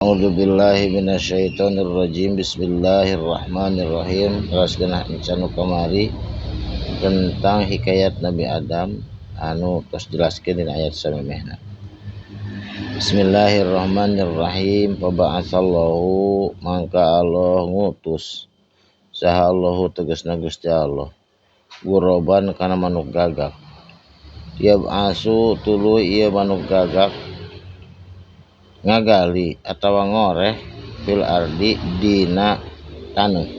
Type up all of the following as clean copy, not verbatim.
A'udzubillahi minasyaitonirrajim. Bismillahirrahmanirrahim. Teraskeun encan nu kamari tentang hikayat Nabi Adam anu tos jelaskeun dina ayat samemehna. Bismillahirrahmanirrahim. Faba'atsallahu mangka Allah ngutus saha Allahu tegasna Gusti Allah guroban kana manuk gagak. Yab'asu tuluy ieu manuk gagak ngagali atawa ngoreh fil ardi dina taneuh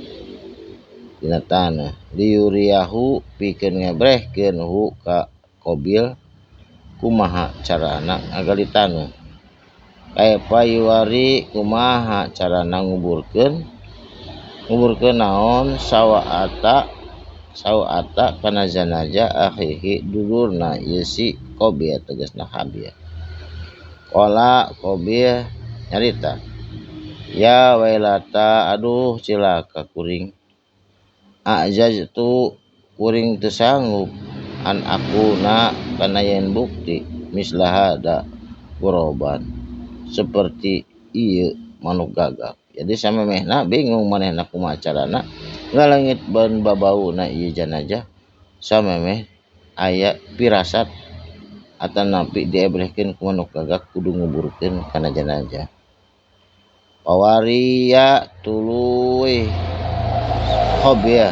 liyuriyahu pikeun ngebrehkeun hu ka Qabil kumaha carana ngagali taneuh kaifa yuwari kumaha carana nguburkeun naon sawaata kana janaja akhihi dulurna ieu si Qabil tegasna Habil. Qala Qabil nyarita ya wailata aduh cilaka kuring ajaztu kuring teu sanggup an akuna kana yen bukti mislahada guroban seperti ieu manuk gagak. Jadi samemehna bingung manehna kumaha carana ngalengit ban babauna ieu janajah samemeh aya pirasat atanapi diebrehkeun ku manuk gagak kudu nguburkeun kana janajah. Pawaria tuluy Qabil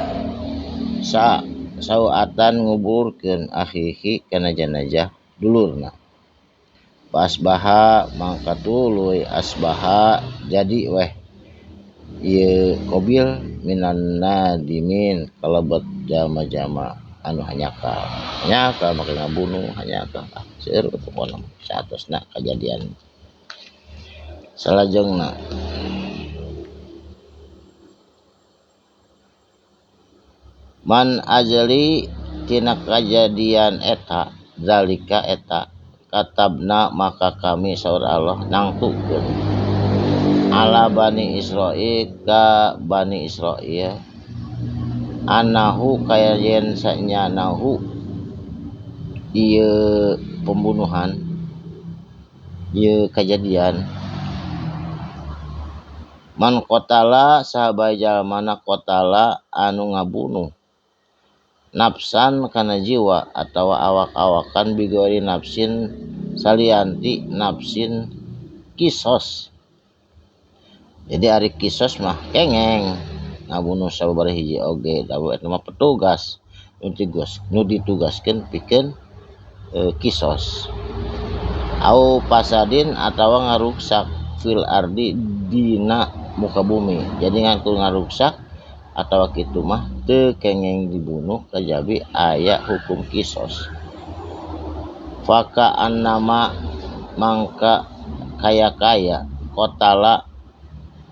sauatan nguburkeun akhihi kana janajah dulurna. Pasbaha mangka tuluy asbaha jadi weh ieu Qabil minan nadimin kalebet jama-jama anu hanyakal make ngabunuh hanyakal seueur pokona saatosna kajadian salajengna. Man ajli tina kajadian eta zalika eta katabna maka kami saur Allah nangtukeun ala bani Israil ka bani Israil anahu kaya yen sanyanahu ieu pembunuhan ieu kajadian man qatala sahabai jalmana qatala anu ngabunuh nafsan kana jiwa atawa awak-awakan bigori nafsin salianti nafsin kisos. Jadi ari kisos mah kengeng ngabunuh sababaraha hiji oge da eta mah petugas nu ditugaskeun pikeun kisos au pasadin atawa ngaruksak fil ardi dina muka bumi. Jadi ngaku ngaruksak atawa kitu mah teu kengeng dibunuh kajabi aya hukum kisos. Faka annama mangka kaya-kaya qatala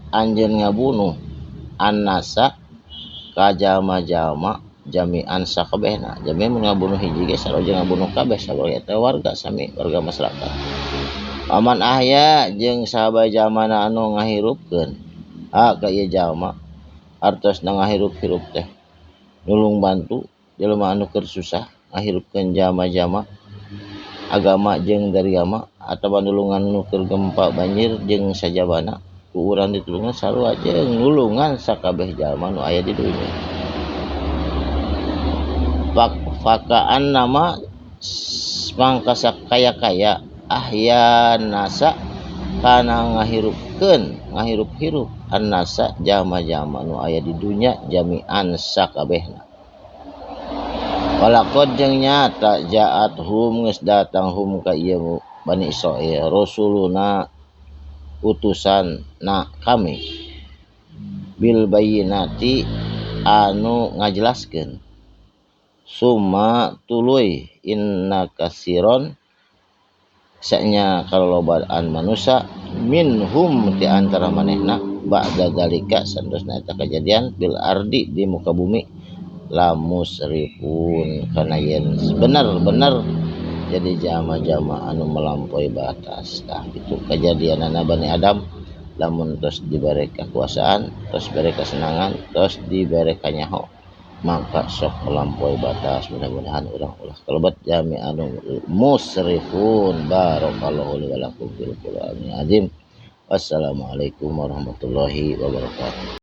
anjeun ngabunuh annasa ka jalma-jalma jami'an sakabehna. Jami mun ngabunuh hiji ge sarua jeung ngabunuh kabeh sabab eta warga sami warga masyarakat. Aman ahya jeung sahabat jalmana anu ngahirupkeun ha ka ieu jalma artosna ngahirup-hirup teh nulung bantu jelema anu keur susah ngahirupkeun jalma-jalma agama jeung dariama atawa nulungan nu keur gempa banjir jeung sajabana ku urang ditulungan sarua jeung nulungan sakabeh jalma nu aya di dunya. Fakaan nama mangka sakaya-kaya ahya nasa kana ngahirupkeun ngahirup-hirup annasa jalma-jalma nu aya di dunya jami'an sakabehna. Walaqad jeung nyata ja'at hum geus datang hum ka ieu Bani Israil rasuluna utusan na kami bil bayyinati anu ngajelaskeun summa tuluy inna kasiron sanya kalolobaan manusia minhum di antara manehna ba'da zalika sandosna eta kajadian bil ardi di muka bumi lamusrifun kana yen bener-bener jadi jama-jama anu melampaui batas. Tah itu kajadianana Bani Adam lamun tos dibere kekuasaan tos bere kesenangan tos dibere kanyaho maka sok melampaui batas. Mudah-mudahan urang ulah kalebet jami anu musrifun. Barakallahu li wa lakum fil Qur'anil azim. Wassalamualaikum warahmatullahi wabarakatuh.